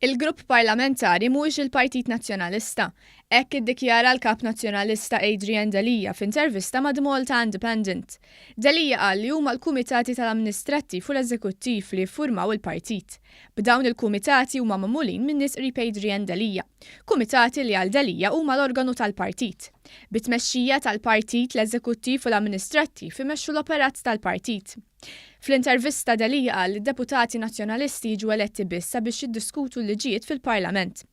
Il-grupp parlamentari mhuwiex il-Partit Nazzjonalista. Hekk iddikjara l-Kap Nazzjonalista Adrian Delia f'intervista ma' The Malta Independent. Delia qal li huma l-kumitati tal-amministrattiv u l-eżekuttiv li jiffurmaw il-partit. B'dawn il-kumitati huma magħmulin minn nies qrib Adrian Delia. Kumitati li għal Delia huma l-organu tal-partit. Bit-tmexxija tal-partit, l-eżekuttiv u l-amministrattiv imexxu l-operat tal-partit. Fl-intervista Delia qal li d-deputati Nazzjonalisti jiġu eletti biss sabiex jiddiskutu l-liġijiet fil-Parlament.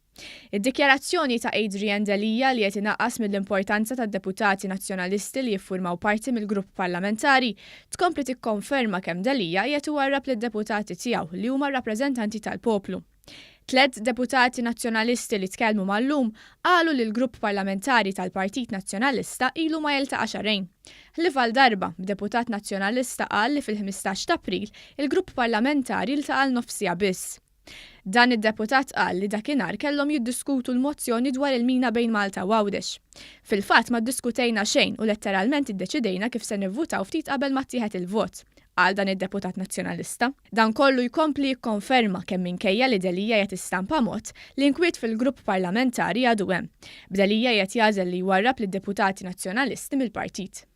Id-dikjarazzjoni ta' Adrian Delia li qed inaqqas mill-importanza tad-deputati Nazzjonalisti li jiffurmaw parti mill-grupp parlamentari tkompli tikkonferma kemm Delia qiegħed iwarrab lid-deputati tiegħu li huma r-rappreżentanti tal-poplu. Tlett deputati Nazzjonalisti li tkellmu mal-LLUM qalu li l-grupp parlamentari tal-Partit Nazzjonalista ilu ma jiltaqa' xahrejn. Ħlief għal darba, b'deputat Nazzjonalista qal li fil-15 t'April il-grupp parlamentari ltaqa' għal nofs siegħa biss. Dan id-deputat qal li dakinhar kellhom jiddiskutu l-mozzjoni dwar il-mina bejn Malta u Għawdex. Fil-fatt ma ddiskutejna xejn u letteralment iddeċidejna kif se nivvutaw ftit qabel ma ttieħed il-vot, qal dan id-deputat Nazzjonalista. Dan kollu jkompli jikkonferma kemm minkejja li Delia qiegħed istampa mod, l-inkwiet fil-grupp parlamentari għadu hemm. B'Delia qiegħed jagħżel li jwarrab lid-deputati Nazzjonalisti mill-partit.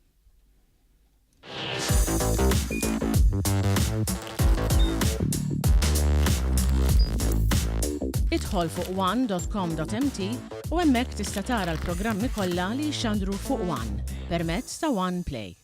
Idħol fuq one.com.mt u hemmhekk tista' tara l-programmi kollha li jixxandru fuq One permezz ta' One Play.